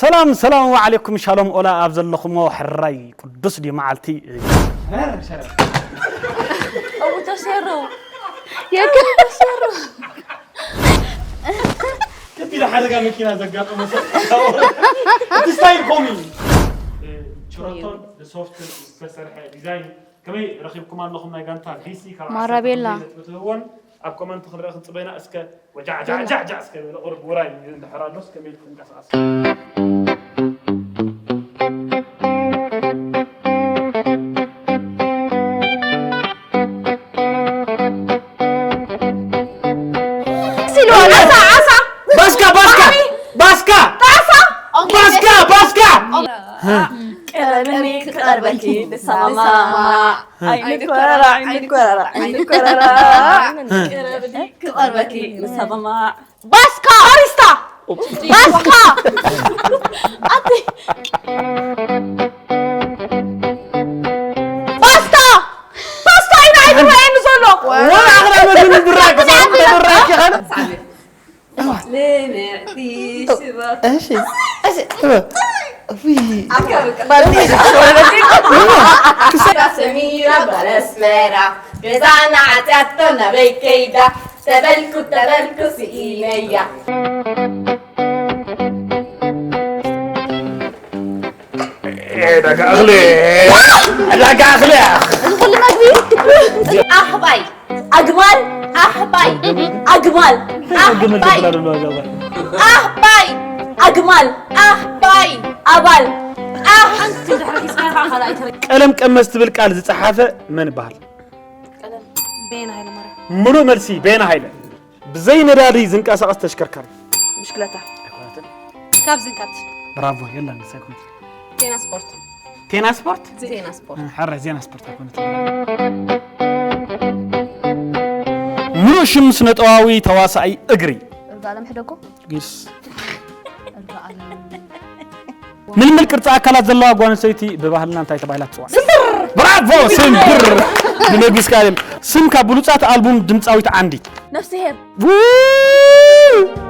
ሰላም ሰላም፣ ወዓለይኩም ሻሎም። ኦላ ኣብ ዘለኹሞ ሕራይ ቅዱስ ድዩ መዓልቲ? أبو تشيرو يا كل تشيرو ከቢድ ሓደጋ መኪና ዘጋጠመ ሰብ እቲ ስታይል ኮሚ ችሮቶን ብሶፍትን ዝተሰርሐ ዲዛይን ከመይ ረኺብኩም ኣለኹም? ናይ ጋንታ ዲሲ ካብ ማራቤላ። ዓሰርተ ትህቦን ኣብ ኮመንት ክንርኢ ክንፅበይና እስከ ወጃዕጃዕጃዕጃዕ እስከ በለ ቁርብ ውራይ እንድሕር ኣሎስ ከመይ ክንቀሳቀስ ሲልዋ ዓሳ ዓሳ ባስካ ባስካ ባስካ ጣሳ ባስካ ባስካ ቅረብኒ ክቐርበኪ ንሰማማ ኣይንኮረራ ኣይንኮረራ ኣይንኮረራ ቅረብኒ ክቐርበኪ ንሰማማ ባስካ ባሪስታ ባስካ ኣቲ ፓስታ ፓስታ ኢና ኣይትረኣየኒ ዘሎ ወላ ኣኽላ መግቢ ብራክ ብራክ ይኸን ልምዕቲ ሽባ እሺ እሺ እወ ውይ ሰሚራ በረስመራ ገዛና ዓትያቶ ናበይ ከይዳ ተበልኩ ተበልኩ ስኢነያ ዳጋ እኽሊ ዳጋ እኽሊ እዚ ኩሉ መግቢ ኣህባይ ኣግማል ኣህባይ ኣግማል ኣህባይ ኣህባይ ኣግማል ኣህባይ ኣባል ኣህ ቀለም ቀመስ ትብል ቃል ዝጸሓፈ መን ይበሃል? ቤና ሃይለማርያም ምሉእ መልሲ ቤና ሃይለ። ብዘይ ነዳዲ ዝንቀሳቐስ ተሽከርካሪ። ብሽክለታ ካብ ዝንካት ብራቮ የለን ንሳይ ኮንት ዜና ስፖርት ቴና ስፖርት ዜና ስፖርት ሕረ ዜና ስፖርት ኣይኮነት። ምሉእ ሽም ስነጠዋዊ ተዋሳኣይ እግሪ። እርጋለም ሕደጎ ጊስ ምልምል ቅርፂ ኣካላት ዘለዋ ጓል ኣንስተይቲ ብባህልና እንታይ ተባሂላ ትፅዋዕ? ብራቮ ስምብር ብመግቢስ ካሌም ስም ካብ ብሉፃት ኣልቡም ድምፃዊት ዓንዲ ነፍስሄር ው!